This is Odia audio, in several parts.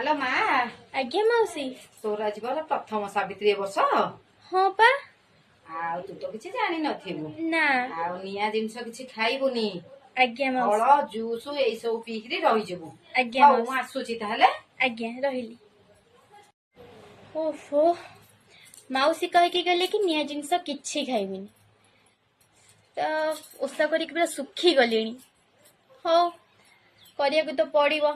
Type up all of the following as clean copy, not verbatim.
ହ୍ୟାଲୋ ମା। ଆଜ୍ଞା ମାଉସୀ। ତୋର ଆଜି ପରା ପ୍ରଥମ ସାବିତ୍ରୀ ଏ ବର୍ଷ? ହଁ ପା। ଆଉ ତୁ ତ କିଛି ଜାଣିନଥିବୁ? ନା। ଆଉ ନିଆଁ ଜିନିଷ କିଛି ଖାଇବୁନି। ଆଜ୍ଞା ଫଳ ମାଉସୀ। ଜୁସ୍ ଏଇ ସବୁ ପିଇକିରି ରହିଯିବୁ। ଆଜ୍ଞା ହଉ, ମୁଁ ମାଉସୀ। ଆସୁଛି ତାହେଲେ। ଆଜ୍ଞା, ରହିଲି। ଓହୋ, ମାଉସୀ କହିକି ଗଲେ କି ନିଆଁ ଜିନିଷ କିଛି ଖାଇବିନି, ତ ଓଷା କରିକି ପୁରା ଶୁଖି ଗଲିଣି। ହଉ, କରିବାକୁ ତ ପଡ଼ିବ।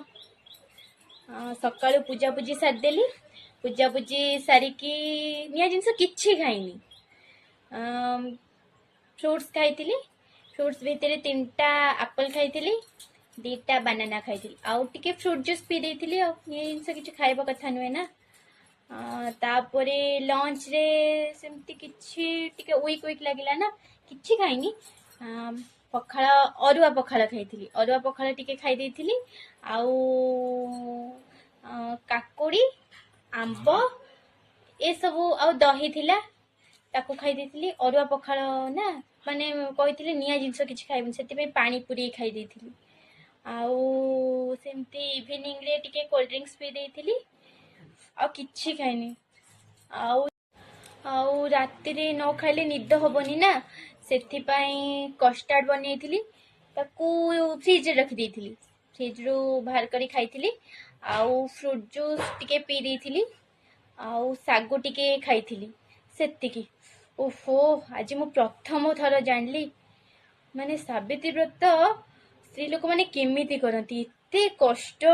ସକାଳୁ ପୂଜାପୂଜି ସାରିଦେଲି। ପୂଜାପୂଜି ସାରିକି ନିଆଁ ଜିନିଷ କିଛି ଖାଇନି। ଫ୍ରୁଟ୍ସ ଖାଇଥିଲି। ଫ୍ରୁଟ୍ସ ଭିତରେ ତିନିଟା ଆପଲ୍ ଖାଇଥିଲି, 2ଟା ବାନାନା ଖାଇଥିଲି ଆଉ ଟିକେ ଫ୍ରୁଟ୍ ଜୁସ୍ ପିଇ ଦେଇଥିଲି। ଆଉ ନିଆଁ ଜିନିଷ କିଛି ଖାଇବା କଥା ନୁହେଁ ନା। ତାପରେ ଲଞ୍ଚରେ ସେମିତି କିଛି ଟିକେ ୱିକ୍ ୱିକ୍ ଲାଗିଲା ନା, କିଛି ଖାଇନି। ପଖାଳ, ଅରୁଆ ପଖାଳ ଖାଇଥିଲି। ଅରୁଆ ପଖାଳ ଟିକେ ଖାଇ ଦେଇଥିଲି ଆଉ କାକୁଡ଼ି, ଆମ୍ବ ଏସବୁ ଆଉ ଦହି ଥିଲା, ତାକୁ ଖାଇ ଦେଇଥିଲି। ଅରୁଆ ପଖାଳ ନା, ମାନେ କହିଥିଲି ନିଆଁ ଜିନିଷ କିଛି ଖାଇବିନି, ସେଥିପାଇଁ ପାଣି ପୁରେଇ ଖାଇ ଦେଇଥିଲି। ଆଉ ସେମିତି ଇଭିନିଂରେ ଟିକେ କୋଲ୍ଡ ଡ୍ରିଙ୍କସ୍ ପିଇ ଦେଇଥିଲି। ଆଉ କିଛି ଖାଇନି। ଆଉ ଆଉ ରାତିରେ ନ ଖାଇଲେ ନିଦ ହବନି ନା, ସେଥିପାଇଁ କଷ୍ଟାର୍ଡ ବନେଇଥିଲି, ତାକୁ ଫ୍ରିଜରେ ରଖିଦେଇଥିଲି। ଫ୍ରିଜରୁ ବାହାର କରି ଖାଇଥିଲି। ଆଉ ଫ୍ରୁଟ୍ ଜୁସ୍ ଟିକେ ପିଇ ଦେଇଥିଲି ଆଉ ଶାଗୁ ଟିକେ ଖାଇଥିଲି, ସେତିକି। ଓହୋ, ଆଜି ମୁଁ ପ୍ରଥମ ଥର ଜାଣିଲି ମାନେ ସାବିତ୍ରୀ ବ୍ରତ ସ୍ତ୍ରୀ ଲୋକମାନେ କେମିତି କରନ୍ତି, ଏତେ କଷ୍ଟ।